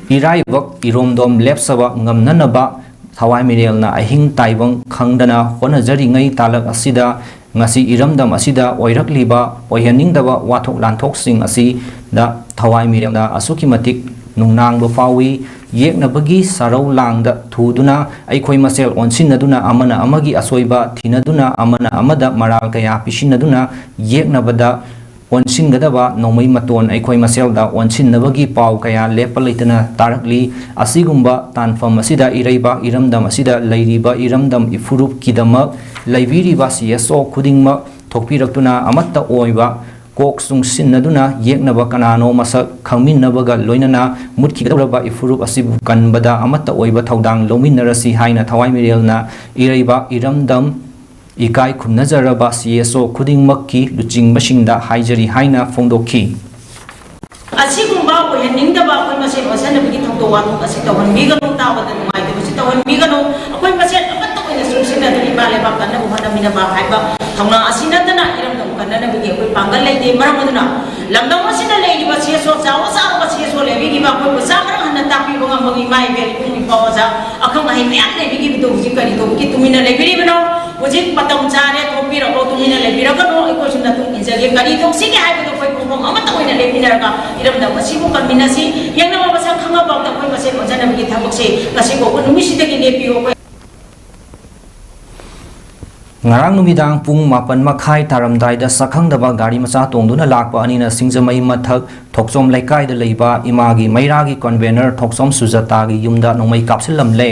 ꯏꯔꯥꯏꯕꯛ ꯏꯔꯣꯝꯗꯣꯝ ꯂꯦꯞꯆꯕ ꯉꯝꯅꯅꯕ ꯊꯋꯥꯏ ꯃꯤꯔꯦꯜꯅ ꯑꯍꯤꯡ ꯇꯥꯏꯕꯪ ꯈꯪꯗꯅ ꯍꯣꯠꯅꯖꯔꯤꯉꯩ ꯇꯥꯂꯛ ꯑꯁꯤꯗ ꯉꯁꯤ ꯏꯔꯝꯗꯝ ꯑꯁꯤꯗ ꯑꯣꯏꯔꯛꯂꯤꯕ ꯑꯣꯏꯍꯟꯅꯤꯡꯗꯕ ꯋꯥꯊꯣꯛ ꯂꯥꯟꯊꯣꯛꯁꯤꯡ ꯑꯁꯤꯗ ꯊꯋꯥꯏ ꯃꯤꯔꯦꯜꯅ ꯑꯁꯨꯛꯀꯤ ꯃꯇꯤꯛ ꯅꯨꯡꯅꯥꯡꯕ ꯐꯥꯎꯏ꯫ ꯌꯦꯛꯅꯕꯒꯤ ꯁꯔꯧ ꯂꯥꯡꯗ ꯊꯨꯗꯨꯅ ꯑꯩꯈꯣꯏ ꯃꯁꯦꯜ ꯑꯣꯟꯁꯤꯟꯅꯗꯨꯅ ꯑꯃꯅ ꯑꯃꯒꯤ ꯑꯁꯣꯏꯕ ꯊꯤꯅꯗꯨꯅ ꯑꯃꯅ ꯑꯃꯗ ꯃꯔꯥꯜ ꯀꯌꯥ ꯄꯤꯁꯤꯟꯅꯗꯨꯅ ꯌꯦꯛꯅꯕꯗ ꯑꯣꯟꯁꯤꯟꯒꯗꯕ ꯅꯣꯡꯃꯩ ꯃꯇꯣꯟ ꯑꯩꯈꯣꯏ ꯃꯁꯦꯜꯗ ꯑꯣꯟꯁꯤꯟꯅꯕꯒꯤ ꯄꯥꯎ ꯀꯌꯥ ꯂꯦꯞꯄ ꯂꯩꯇꯅ ꯇꯥꯔꯛꯂꯤ꯫ ꯑꯁꯤꯒꯨꯝꯕ ꯇꯥꯟꯐꯝ ꯑꯁꯤꯗ ꯏꯔꯩꯕꯥꯛ ꯏꯔꯝꯗꯝ ꯑꯁꯤꯗ ꯂꯩꯔꯤꯕ ꯏꯔꯝꯗꯝ ꯏꯐꯨꯔꯨꯞꯀꯤꯗꯃꯛ ꯂꯩꯕꯤꯔꯤꯕ C S O ꯈꯨꯗꯤꯡꯃꯛ ꯊꯣꯛꯄꯤꯔꯛꯇꯨꯅ ꯑꯃꯠꯇ ꯑꯣꯏꯕ ꯀꯣꯛ ꯆꯨꯡꯁꯤꯟꯅꯗꯨꯅ ꯌꯦꯛꯅꯕ ꯀꯅꯥꯅꯣ ꯃꯁꯛ ꯈꯪꯃꯤꯟꯅꯕꯒ ꯂꯣꯏꯅꯅ ꯃꯨꯠꯈꯤꯒꯗꯧꯔꯕ ꯏꯐꯨꯔꯨꯞ ꯑꯁꯤꯕꯨ ꯀꯟꯕꯗ ꯑꯃꯠꯇ ꯑꯣꯏꯕ ꯊꯧꯗꯥꯡ ꯂꯧꯃꯤꯟꯅꯔꯁꯤ ꯍꯥꯏꯅ ꯊꯋꯥꯏ ꯃꯤꯔꯦꯜꯅ ꯏꯔꯩꯕꯥꯛ ꯏꯔꯝꯗꯝ ꯏꯀꯥꯏ ꯈꯨꯝꯅꯖꯔꯕ ꯁꯤ ꯑꯦꯁ ꯑꯣ ꯈꯨꯗꯤꯡꯃꯛꯀꯤ ꯂꯨꯆꯤꯡꯕꯁꯤꯡꯗ ꯍꯥꯏꯖꯔꯤ ꯍꯥꯏꯅ ꯐꯣꯡꯗꯣꯛꯈꯤ꯫ ꯑꯁꯤꯒꯨꯝꯕ ꯑꯣꯏꯍꯟꯅꯤꯡꯗꯕ ꯑꯩꯈꯣꯏ ꯃꯁꯦꯟ ꯑꯣꯟꯁꯟꯅꯕꯒꯤ ꯊꯧꯗꯣꯛ ꯋꯥꯊꯣꯛ ꯑꯁꯤ ꯇꯧꯍꯟꯕꯤꯒꯅꯨ, ꯇꯥꯕꯗ ꯅꯨꯡꯉꯥꯏꯇꯕꯁꯤ ꯇꯧꯍꯟꯕꯤꯒꯅꯨ꯫ ꯑꯩꯈꯣꯏ ꯃꯁꯦꯟ ꯑꯃꯠꯇ ꯑꯣꯏꯅ ꯆꯨꯡꯁꯤꯟꯅꯗꯨꯅ ꯏꯃꯥ ꯂꯩꯕꯥꯛ ꯀꯟꯅꯕ ꯍꯣꯠꯅꯃꯤꯟꯅꯕ ꯍꯥꯏꯕ ꯊꯧꯅꯥ ꯑꯁꯤ ꯅꯠꯇꯅ ꯏꯔꯝꯗꯝ ꯀꯟꯅꯅꯕꯒꯤ ꯑꯩꯈꯣꯏ ꯄꯥꯡꯒꯜ ꯂꯩꯇꯦ꯫ ꯃꯔꯝ ꯑꯗꯨꯅ ꯂꯝꯗꯝ ꯑꯁꯤꯗ ꯂꯩꯔꯤꯕ ꯁꯤ ꯑꯦꯁ ꯑꯣ, ꯆꯥꯎꯕ ꯆꯥꯎꯔꯕ ꯁꯤ ꯑꯦꯁ ꯑꯣ ꯂꯩꯕꯤꯔꯤꯕ ꯑꯩꯈꯣꯏꯕꯨ ꯆꯥ ꯃꯔꯛ ꯍꯟꯅ ꯇꯥꯛꯄꯤꯕ ꯉꯝꯕꯒꯤ ꯏꯃꯥ ꯏꯕꯦꯜ ꯏꯕꯨꯡ ꯏꯄ꯭ꯋꯥ ꯑꯣꯖꯥ ꯑꯈꯪ ꯑꯍꯩ ꯃꯌꯥꯝ ꯂꯩꯕꯤꯔꯤꯕꯗꯨ ꯍꯧꯖꯤꯛ ꯀꯔꯤ ꯇꯧꯕꯒꯤ ꯇꯨꯃꯤꯟꯅ ꯂꯩꯕꯤꯔꯤꯕꯅꯣ? ꯍꯧꯖꯤꯛ ꯃꯇꯝ ꯆꯥꯔꯦ, ꯊꯣꯛꯄꯤꯔꯛꯑꯣ, ꯇꯨꯃꯤꯟꯅ ꯂꯩꯕꯤꯔꯒꯅꯨ, ꯑꯩꯈꯣꯏꯁꯨ ꯃꯇꯨꯡ ꯏꯟꯖꯒꯦ꯫ ꯀꯔꯤ ꯇꯧꯁꯤꯒꯦ ꯍꯥꯏꯕꯗꯨ ꯑꯩꯈꯣꯏ ꯈꯣꯡꯐꯝ ꯑꯃꯠꯇ ꯑꯣꯏꯅ ꯂꯦꯞꯃꯤꯟꯅꯔꯒ ꯏꯔꯝꯗꯝ ꯑꯁꯤꯕꯨ ꯀꯟꯃꯤꯟꯅꯁꯤ꯫ ꯌꯦꯡꯅꯕ ꯃꯁꯛ ꯈꯪꯉꯕ ꯑꯩꯈꯣꯏ ꯃꯁꯦꯟ ꯑꯣꯟꯖꯅꯕꯒꯤ ꯊꯕꯛꯁꯦ ꯉꯁꯤ ꯐꯥꯎꯕ ꯅꯨꯃꯤꯠꯁꯤꯗꯒꯤ ꯂꯦꯞꯄꯤꯌꯨ꯫ ꯑꯩꯈꯣꯏ ꯉꯔꯥꯡ ꯅꯨꯃꯤꯗꯥꯡ ꯄꯨꯡ ꯃꯥꯄꯟ ꯃꯈꯥꯏ ꯇꯥꯔꯝꯗꯥꯏꯗ ꯁꯛꯈꯪꯗꯕ ꯒꯥꯔꯤ ꯃꯆꯥ ꯇꯣꯡꯗꯨꯅ ꯂꯥꯛꯄ ꯑꯅꯤꯅ ꯁꯤꯡꯖꯃꯩ ꯃꯊꯛ ꯊꯣꯛꯆꯣꯝ ꯂꯩꯀꯥꯏꯗ ꯂꯩꯕ ꯏꯃꯥꯒꯤ ꯃꯩꯔꯥꯒꯤ convener ꯊꯣꯛꯆꯣꯝ ꯁꯨꯖꯇꯥꯒꯤ ꯌꯨꯝꯗ ꯅꯣꯡꯃꯩ ꯀꯥꯞꯁꯤꯜꯂꯝꯂꯦ꯫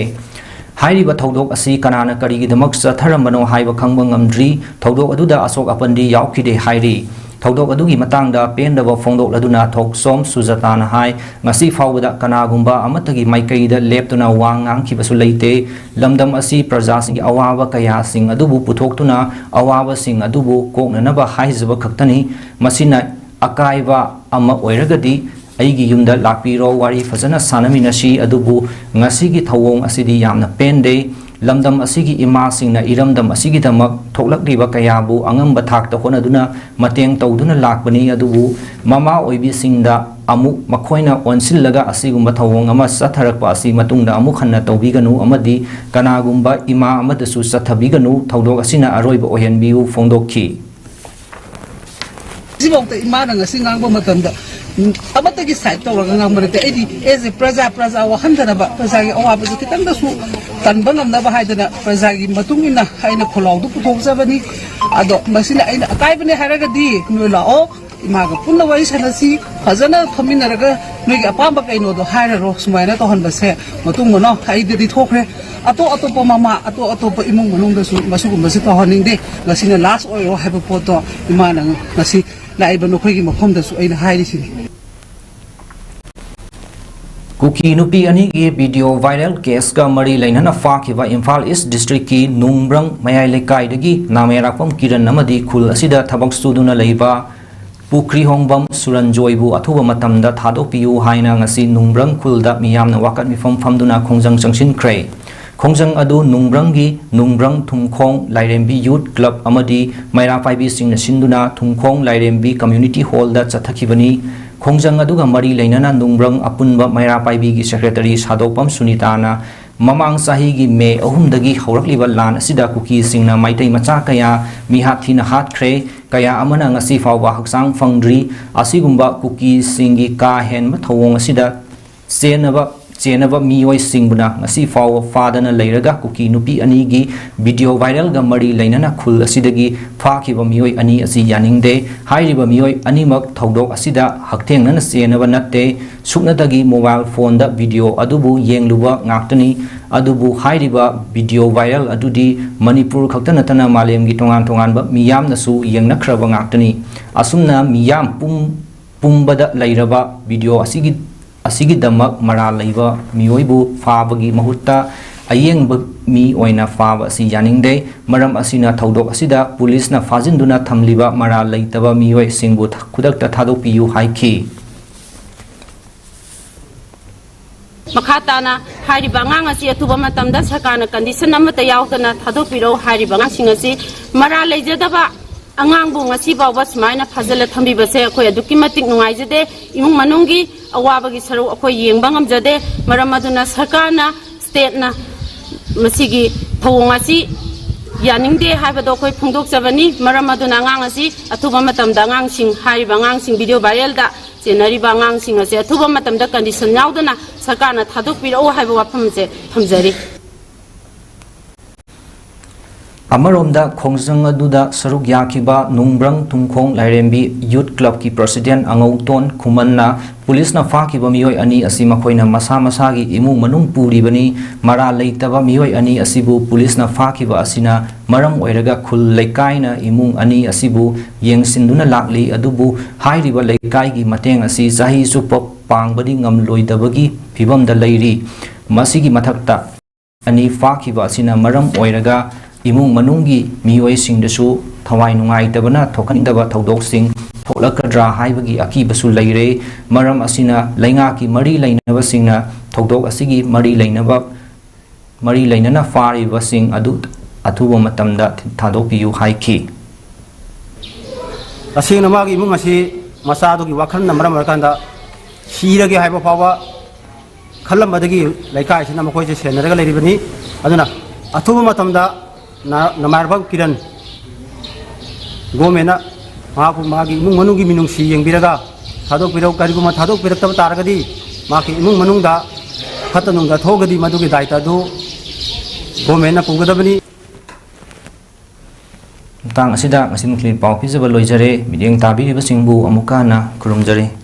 ꯍꯥꯏꯔꯤꯕ ꯊꯧꯗꯣꯛ ꯑꯁꯤ ꯀꯅꯥꯅ ꯀꯔꯤꯒꯤꯗꯃꯛ ꯆꯠꯊꯔꯝꯕꯅꯣ ꯍꯥꯏꯕ ꯈꯪꯕ ꯉꯝꯗ꯭ꯔꯤ꯫ ꯊꯧꯗꯣꯛ ꯑꯗꯨꯗ ꯑꯁꯣꯛ ꯑꯄꯟꯗꯤ ꯌꯥꯎꯈꯤꯗꯦ ꯍꯥꯏꯔꯤ꯫ ꯊꯧꯗꯣꯛ ꯑꯗꯨꯒꯤ ꯃꯇꯥꯡꯗ ꯄꯦꯟꯗꯕ ꯐꯣꯡꯗꯣꯛꯂꯗꯨꯅ ꯊꯣꯛꯆꯣꯝ ꯁꯨꯖꯇꯥꯅ ꯍꯥꯏ, ꯉꯁꯤ ꯐꯥꯎꯕꯗ ꯀꯅꯥꯒꯨꯝꯕ ꯑꯃꯠꯇꯒꯤ ꯃꯥꯏꯀꯩꯗ ꯂꯦꯞꯇꯨꯅ ꯋꯥ ꯉꯥꯡꯈꯤꯕꯁꯨ ꯂꯩꯇꯦ꯫ ꯂꯝꯗꯝ ꯑꯁꯤ ꯄ꯭ꯔꯖꯥꯁꯤꯡꯒꯤ ꯑꯋꯥꯕ ꯀꯌꯥꯁꯤꯡ ꯑꯗꯨꯕꯨ ꯄꯨꯊꯣꯛꯇꯨꯅ ꯑꯋꯥꯕꯁꯤꯡ ꯑꯗꯨꯕꯨ ꯀꯣꯛꯅꯅꯕ ꯍꯥꯏꯖꯕ ꯈꯛꯇꯅꯤ꯫ ꯃꯁꯤꯅ ꯑꯀꯥꯏꯕ ꯑꯃ ꯑꯣꯏꯔꯒꯗꯤ ꯑꯩꯒꯤ ꯌꯨꯝꯗ ꯂꯥꯛꯄꯤꯔꯣ, ꯋꯥꯔꯤ ꯐꯖꯅ ꯁꯥꯟꯅꯃꯤꯟꯅꯁꯤ꯫ ꯑꯗꯨꯕꯨ ꯉꯁꯤꯒꯤ ꯊꯧꯑꯣꯡ ꯑꯁꯤꯗꯤ ꯌꯥꯝꯅ ꯄꯦꯟꯗꯦ꯫ ꯂꯝꯗꯝ ꯑꯁꯤꯒꯤ ꯏꯃꯥꯁꯤꯡꯅ ꯏꯔꯝꯗꯝ ꯑꯁꯤꯒꯤꯗꯃꯛ ꯊꯣꯛꯂꯛꯂꯤꯕ ꯀꯌꯥꯕꯨ ꯑꯉꯝꯕ ꯊꯥꯛꯇ ꯍꯣꯠꯅꯗꯨꯅ ꯃꯇꯦꯡ ꯇꯧꯗꯨꯅ ꯂꯥꯛꯄꯅꯤ꯫ ꯑꯗꯨꯕꯨ ꯃꯃꯥ ꯑꯣꯏꯕꯤꯁꯤꯡꯗ ꯑꯃꯨꯛ ꯃꯈꯣꯏꯅ ꯑꯣꯟꯁꯤꯜꯂꯒ ꯑꯁꯤꯒꯨꯝꯕ ꯊꯧꯑꯣꯡ ꯑꯃ ꯆꯠꯊꯔꯛꯄ ꯑꯁꯤ ꯃꯇꯨꯡꯗ ꯑꯃꯨꯛ ꯍꯟꯅ ꯇꯧꯕꯤꯒꯅꯨ ꯑꯃꯗꯤ ꯀꯅꯥꯒꯨꯝꯕ ꯏꯃꯥ ꯑꯃꯗꯁꯨ ꯆꯠꯊꯕꯤꯒꯅꯨ꯫ ꯊꯧꯗꯣꯛ ꯑꯁꯤꯅ ꯑꯔꯣꯏꯕ ꯑꯣꯏꯍꯟꯕꯤꯌꯨ ꯐꯣꯡꯗꯣꯛꯈꯤ꯫ ꯁꯤꯐꯥꯎꯗ ꯏꯃꯥꯅ ꯉꯁꯤ ꯉꯥꯡꯕ ꯃꯇꯝꯗ, ꯎꯝ, ꯑꯃꯠꯇꯒꯤ side ꯇꯧꯔꯒ ꯉꯥꯡꯕ ꯅꯠꯇꯦ꯫ ꯑꯩꯗꯤ as a ꯄ꯭ꯔꯖꯥ, ꯄ꯭ꯔꯖꯥ ꯋꯥꯍꯟꯗꯅꯕ, ꯄ꯭ꯔꯖꯥꯒꯤ ꯑꯋꯥꯕꯁꯦ ꯈꯤꯇꯪꯗꯁꯨ ꯇꯟꯕ ꯉꯝꯅꯕ ꯍꯥꯏꯗꯅ ꯄ꯭ꯔꯖꯥꯒꯤ ꯃꯇꯨꯡ ꯏꯟꯅ ꯑꯩꯅ ꯈꯣꯜꯂꯥꯎꯗꯨ ꯄꯨꯊꯣꯛꯆꯕꯅꯤ꯫ ꯑꯗꯣ ꯃꯁꯤꯅ ꯑꯩꯅ ꯑꯀꯥꯏꯕꯅꯦ ꯍꯥꯏꯔꯒꯗꯤ ꯅꯣꯏ ꯂꯥꯛꯑꯣ, ꯏꯃꯥꯒ ꯄꯨꯟꯅ ꯋꯥꯔꯤ ꯁꯥꯟꯅꯁꯤ, ꯐꯖꯅ ꯐꯝꯃꯤꯟꯅꯔꯒ ꯅꯣꯏꯒꯤ ꯑꯄꯥꯝꯕ ꯀꯩꯅꯣꯗꯣ ꯍꯥꯏꯔꯔꯣ꯫ ꯁꯨꯃꯥꯏꯅ ꯇꯧꯍꯟꯕꯁꯦ ꯃꯇꯨꯡ ꯃꯅꯥꯎ ꯑꯩꯗꯗꯤ ꯊꯣꯛꯈ꯭ꯔꯦ꯫ ꯑꯇꯣꯞ ꯑꯇꯣꯞꯄ ꯃꯃꯥ, ꯑꯇꯣꯞ ꯑꯇꯣꯞꯄ ꯏꯃꯨꯡ ꯃꯅꯨꯡꯗꯁꯨ ꯃꯁꯤꯒꯨꯝꯕꯁꯦ ꯇꯧꯍꯟꯅꯤꯡꯗꯦ꯫ ꯉꯁꯤꯅ last ꯑꯣꯏꯔꯣ ꯍꯥꯏꯕ ꯄꯣꯠꯇꯣ ꯏꯃꯥꯅ ꯉꯁꯤ ꯂꯥꯛꯏꯕ ꯅꯈꯣꯏꯒꯤ ꯃꯐꯝꯗꯁꯨ ꯑꯩꯅ ꯍꯥꯏꯔꯤꯁꯤꯅꯤ꯫ ꯀꯨꯀꯤ ꯅꯨꯄꯤ ꯑꯅꯤꯒꯤ video viral caseꯀ ꯃꯔꯤ ꯂꯩꯅꯅ ꯐꯥꯈꯤꯕ ꯏꯝꯐꯥꯜ ꯏꯁ ꯗꯤꯁꯇ꯭ꯔꯤꯛꯀꯤ ꯅꯨꯡꯕ꯭ꯔꯪ ꯃꯌꯥꯏ ꯂꯩꯀꯥꯏꯗꯒꯤ ꯅꯥꯃꯦꯔꯥꯛꯄꯝ ꯀꯤꯔꯟ ꯑꯃꯗꯤ ꯈꯨꯜ ꯑꯁꯤꯗ ꯊꯕꯛ ꯁꯨꯗꯨꯅ ꯂꯩꯕ ꯄꯨꯈ꯭ꯔꯤꯍꯣꯡꯕꯝ ꯁꯨꯔꯟꯖꯣꯏꯕꯨ ꯑꯊꯨꯕ ꯃꯇꯝꯗ ꯊꯥꯗꯣꯛꯄꯤꯌꯨ ꯍꯥꯏꯅ ꯉꯁꯤ ꯅꯨꯡꯕ꯭ꯔꯪ ꯈꯨꯜꯗ ꯃꯤꯌꯥꯝꯅ ꯋꯥꯀꯠ ꯃꯤꯐꯝ ꯐꯝꯗꯨꯅ ꯈꯣꯡꯖꯪ ꯆꯪꯁꯤꯟꯈ꯭ꯔꯦ꯫ ꯈꯣꯡꯖꯪ ꯑꯗꯨ ꯅꯨꯡꯕ꯭ꯔꯪꯒꯤ ꯅꯨꯡꯕ꯭ꯔꯪ ꯊꯨꯝꯈꯣꯡ ꯂꯥꯏꯔꯦꯝꯕꯤ ꯌꯨꯠ ꯀ꯭ꯂꯕ ꯑꯃꯗꯤ ꯃꯩꯔꯥ ꯄꯥꯏꯕꯤꯁꯤꯡꯅ ꯁꯤꯟꯗꯨꯅ ꯊꯨꯝꯈꯣꯡ ꯂꯥꯏꯔꯦꯝꯕꯤ ꯀꯝꯃ꯭ꯌꯨꯅꯤꯇꯤ ꯍꯣꯜꯗ ꯆꯠꯊꯈꯤꯕꯅꯤ꯫ ꯈꯣꯡꯖꯪ ꯑꯗꯨꯒ ꯃꯔꯤ ꯂꯩꯅꯅ ꯅꯨꯡꯕ꯭ꯔꯪ ꯑꯄꯨꯟꯕ ꯃꯩꯔꯥ ꯄꯥꯏꯕꯤꯒꯤ ꯁꯦꯀ꯭ꯔꯦꯇꯔꯤ ꯁꯥꯗꯣꯛꯄꯝ ꯁꯨꯅꯤꯇꯥꯅ ꯃꯃꯥꯡ ꯆꯍꯤꯒꯤ ꯃꯦ ꯑꯍꯨꯝꯗꯒꯤ ꯍꯧꯔꯛꯂꯤꯕ ꯂꯥꯟ ꯑꯁꯤꯗ ꯀꯨꯀꯤꯁꯤꯡꯅ ꯃꯩꯇꯩ ꯃꯆꯥ ꯀꯌꯥ ꯃꯤꯍꯥꯠ ꯊꯤꯅ ꯍꯥꯠꯈ꯭ꯔꯦ, ꯀꯌꯥ ꯑꯃꯅ ꯉꯁꯤ ꯐꯥꯎꯕ ꯍꯛꯆꯥꯡ ꯐꯪꯗ꯭ꯔꯤ꯫ ꯑꯁꯤꯒꯨꯝꯕ ꯀꯨꯀꯤꯁꯤꯡꯒꯤ ꯀꯥ ꯍꯦꯟꯕ ꯊꯧꯑꯣꯡ ꯑꯁꯤꯗ ꯆꯦꯟꯅꯕ ꯆꯦꯟꯅꯕ ꯃꯤꯑꯣꯏꯁꯤꯡꯕꯨꯅ ꯉꯁꯤ ꯐꯥꯎꯕ ꯐꯥꯗꯅ ꯂꯩꯔꯒ ꯀꯨꯀꯤ ꯅꯨꯄꯤ ꯑꯅꯤꯒꯤ video viralꯒ ꯃꯔꯤ ꯂꯩꯅꯅ ꯈꯨꯜ ꯑꯁꯤꯗꯒꯤ ꯐꯥꯈꯤꯕ ꯃꯤꯑꯣꯏ ꯑꯅꯤ ꯑꯁꯤ ꯌꯥꯅꯤꯡꯗꯦ꯫ ꯍꯥꯏꯔꯤꯕ ꯃꯤꯑꯣꯏ ꯑꯅꯤꯃꯛ ꯊꯧꯗꯣꯛ ꯑꯁꯤꯗ ꯍꯛꯊꯦꯡꯅꯅ ꯆꯦꯟꯅꯕ ꯅꯠꯇꯦ꯫ ꯁꯨꯞꯅꯇꯒꯤ mobile phoneꯗ video ꯑꯗꯨꯕꯨ ꯌꯦꯡꯂꯨꯕ ꯉꯥꯛꯇꯅꯤ꯫ ꯑꯗꯨꯕꯨ ꯍꯥꯏꯔꯤꯕ video viral ꯑꯗꯨꯗꯤ ꯃꯅꯤꯄꯨꯔ ꯈꯛꯇ ꯅꯠꯇꯅ ꯃꯥꯂꯦꯝꯒꯤ ꯇꯣꯉꯥꯟ ꯇꯣꯉꯥꯟꯕ ꯃꯤꯌꯥꯝꯅꯁꯨ ꯌꯦꯡꯅꯈ꯭ꯔꯕ ꯉꯥꯛꯇꯅꯤ꯫ ꯑꯁꯨꯝꯅ ꯃꯤꯌꯥꯝ ꯄꯨꯝ ꯄꯨꯝꯕꯗ ꯂꯩꯔꯕ video ꯑꯁꯤꯒꯤ ꯑꯁꯤꯒꯤꯗꯃꯛ ꯃꯔꯥꯜ ꯂꯩꯕ ꯃꯤꯑꯣꯏꯕꯨ ꯐꯥꯕꯒꯤ ꯃꯍꯨꯠꯇ ꯑꯌꯦꯡꯕ ꯃꯤ ꯑꯣꯏꯅ ꯐꯥꯕ ꯑꯁꯤ ꯌꯥꯅꯤꯡꯗꯦ꯫ ꯃꯔꯝ ꯑꯁꯤꯅ ꯊꯧꯗꯣꯛ ꯑꯁꯤꯗ ꯄꯨꯂꯤꯁꯅ ꯐꯥꯖꯤꯟꯗꯨꯅ ꯊꯝꯂꯤꯕ ꯃꯔꯥꯜ ꯂꯩꯇꯕ ꯃꯤꯑꯣꯏꯁꯤꯡꯕꯨ ꯈꯨꯗꯛꯇ ꯊꯥꯗꯣꯛꯄꯤꯌꯨ ꯍꯥꯏꯈꯤ꯫ ꯃꯈꯥ ꯇꯥꯅ ꯍꯥꯏꯔꯤꯕ ꯑꯉꯥꯡ ꯑꯁꯤ ꯑꯊꯨꯕ ꯃꯇꯝꯗ ꯁꯔꯀꯥꯔꯅ condition ꯑꯃꯠꯇ ꯌꯥꯎꯗꯅ ꯊꯥꯗꯣꯛꯄꯤꯔꯛꯎ꯫ ꯍꯥꯏꯔꯤꯕ ꯑꯉꯥꯡꯁꯤꯡ ꯑꯁꯤ ꯃꯔꯥꯜ ꯂꯩꯖꯗꯕ ꯑꯉꯥꯡꯕꯨ ꯉꯁꯤ ꯐꯥꯎꯕ ꯁꯨꯃꯥꯏꯅ ꯐꯥꯖꯤꯜꯂ ꯊꯝꯕꯤꯕꯁꯦ ꯑꯩꯈꯣꯏ ꯑꯗꯨꯛꯀꯤ ꯃꯇꯤꯛ ꯅꯨꯡꯉꯥꯏꯖꯗꯦ꯫ ꯏꯃꯨꯡ ꯃꯅꯨꯡꯒꯤ ꯑꯋꯥꯕꯒꯤ ꯁꯔꯨꯛ ꯑꯩꯈꯣꯏ ꯌꯦꯡꯕ ꯉꯝꯖꯗꯦ꯫ ꯃꯔꯝ ꯑꯗꯨꯅ ꯁꯔꯀꯥꯔꯅ, stateꯅ ꯃꯁꯤꯒꯤ ꯊꯧꯑꯣꯡ ꯑꯁꯤ ꯌꯥꯅꯤꯡꯗꯦ ꯍꯥꯏꯕꯗꯣ ꯑꯩꯈꯣꯏ ꯐꯣꯡꯗꯣꯛꯆꯕꯅꯤ꯫ ꯃꯔꯝ ꯑꯗꯨꯅ ꯑꯉꯥꯡ ꯑꯁꯤ ꯑꯊꯨꯕ ꯃꯇꯝꯗ ꯑꯉꯥꯡꯁꯤꯡ, ꯍꯥꯏꯔꯤꯕ ꯑꯉꯥꯡꯁꯤꯡ video viralꯗ ꯆꯦꯟꯅꯔꯤꯕ ꯑꯉꯥꯡꯁꯤꯡ ꯑꯁꯤ ꯑꯊꯨꯕ ꯃꯇꯝꯗ condition ꯌꯥꯎꯗꯅ ꯁꯔꯀꯥꯔꯅ ꯊꯥꯗꯣꯛꯄꯤꯔꯛꯎ ꯍꯥꯏꯕ ꯋꯥꯐꯝ ꯑꯁꯦ ꯊꯝꯖꯔꯤ꯫ ꯑꯃꯔꯣꯝꯗ, ꯈꯣꯡꯖꯪ ꯑꯗꯨꯗ ꯁꯔꯨꯛ ꯌꯥꯈꯤꯕ ꯅꯨꯡꯕ꯭ꯔꯪ ꯊꯨꯝꯈꯣꯡ ꯂꯥꯏꯔꯦꯝꯕꯤ ꯌꯨꯠ ꯀ꯭ꯂꯕꯀꯤ ꯄ꯭ꯔꯁꯤꯗꯦꯟ ꯑꯉꯧꯇꯣꯟ ꯈꯨꯃꯟꯅ ꯄꯨꯂꯤꯁꯅ ꯐꯥꯈꯤꯕ ꯃꯤꯑꯣꯏ ꯑꯅꯤ ꯑꯁꯤ ꯃꯈꯣꯏꯅ ꯃꯁꯥ ꯃꯁꯥꯒꯤ ꯏꯃꯨꯡ ꯃꯅꯨꯡ ꯄꯨꯔꯤꯕꯅꯤ, ꯃꯔꯥꯜ ꯂꯩꯇꯕ ꯃꯤꯑꯣꯏ ꯑꯅꯤ ꯑꯁꯤꯕꯨ ꯄꯨꯂꯤꯁꯅ ꯐꯥꯈꯤꯕ ꯑꯁꯤꯅ ꯃꯔꯝ ꯑꯣꯏꯔꯒ ꯈꯨꯜ ꯂꯩꯀꯥꯏꯅ ꯏꯃꯨꯡ ꯑꯅꯤ ꯑꯁꯤꯕꯨ ꯌꯦꯡꯁꯤꯟꯗꯨꯅ ꯂꯥꯛꯂꯤ꯫ ꯑꯗꯨꯕꯨ ꯍꯥꯏꯔꯤꯕ ꯂꯩꯀꯥꯏꯒꯤ ꯃꯇꯦꯡ ꯑꯁꯤ ꯆꯍꯤ ꯆꯨꯞꯄ ꯄꯥꯡꯕꯗꯤ ꯉꯝꯂꯣꯏꯗꯕꯒꯤ ꯐꯤꯕꯝꯗ ꯂꯩꯔꯤ꯫ ꯃꯁꯤꯒꯤ ꯃꯊꯛꯇ, ꯑꯅꯤ ꯐꯥꯈꯤꯕ ꯑꯁꯤꯅ ꯃꯔꯝ ꯑꯣꯏꯔꯒ ꯏꯃꯨꯡ ꯃꯅꯨꯡꯒꯤ ꯃꯤꯑꯣꯏꯁꯤꯡꯗꯁꯨ ꯊꯋꯥꯏ ꯅꯨꯡꯉꯥꯏꯇꯕꯅ ꯊꯣꯛꯍꯟꯗꯕ ꯊꯧꯗꯣꯛꯁꯤꯡ ꯊꯣꯛꯂꯛꯀꯗ꯭ꯔꯥ ꯍꯥꯏꯕꯒꯤ ꯑꯀꯤꯕꯁꯨ ꯂꯩꯔꯦ꯫ ꯃꯔꯝ ꯑꯁꯤꯅ ꯂꯩꯉꯥꯛꯀꯤ ꯃꯔꯤ ꯂꯩꯅꯕꯁꯤꯡꯅ ꯊꯧꯗꯣꯛ ꯑꯁꯤꯒꯤ ꯃꯔꯤ ꯂꯩꯅꯕ, ꯃꯔꯤ ꯂꯩꯅꯅ ꯐꯥꯔꯤꯕꯁꯤꯡ ꯑꯗꯨ ꯑꯊꯨꯕ ꯃꯇꯝꯗ ꯊꯥꯗꯣꯛꯄꯤꯌꯨ ꯍꯥꯏꯈꯤ꯫ ꯇꯁꯦꯡꯅ ꯃꯥꯒꯤ ꯏꯃꯨꯡ ꯑꯁꯤ ꯃꯆꯥꯗꯨꯒꯤ ꯋꯥꯈꯜꯅ ꯃꯔꯝ ꯑꯣꯏꯔꯀꯥꯟꯗ ꯁꯤꯔꯒꯦ ꯍꯥꯏꯕ ꯐꯥꯎꯕ ꯈꯜꯂꯝꯕꯗꯒꯤ ꯂꯩꯀꯥꯏꯁꯤꯅ ꯃꯈꯣꯏꯁꯦ ꯁꯦꯟꯅꯔꯒ ꯂꯩꯔꯤꯕꯅꯤ꯫ ꯑꯗꯨꯅ ꯑꯊꯨꯕ ꯃꯇꯝꯗ ꯅ-, ꯅꯃꯥꯏꯔꯕꯝ ꯀꯤꯔꯟ ꯒꯣꯃꯦꯟꯅ ꯃꯍꯥꯛꯄꯨ ꯃꯥꯒꯤ ꯏꯃꯨꯡ ꯃꯅꯨꯡꯒꯤ ꯃꯤꯅꯨꯡꯁꯤ ꯌꯦꯡꯕꯤꯔꯒ ꯊꯥꯗꯣꯛꯄꯤꯔꯛꯎ꯫ ꯀꯔꯤꯒꯨꯝꯕ ꯊꯥꯗꯣꯛꯄꯤꯔꯛꯇꯕ ꯇꯥꯔꯒꯗꯤ ꯃꯍꯥꯛꯀꯤ ꯏꯃꯨꯡ ꯃꯅꯨꯡꯗ ꯐꯠꯇ ꯅꯨꯡꯗ ꯊꯣꯛꯑꯒꯗꯤ ꯃꯗꯨꯒꯤ ꯗꯥꯏꯇ ꯑꯗꯨ ꯒꯣꯃꯦꯟꯅ ꯄꯨꯒꯗꯕꯅꯤ꯫ ꯃꯇꯥꯡ ꯑꯁꯤꯗ ꯉꯁꯤ ꯅꯨꯡꯊꯤꯜ ꯄꯥꯎ ꯄꯤꯖꯕ ꯂꯣꯏꯖꯔꯦ꯫ ꯃꯤꯠꯌꯦꯡ ꯇꯥꯕꯤꯔꯤꯕꯁꯤꯡꯕꯨ ꯑꯃꯨꯛꯀ ꯍꯟꯅ ꯈꯨꯔꯨꯝꯖꯔꯤ꯫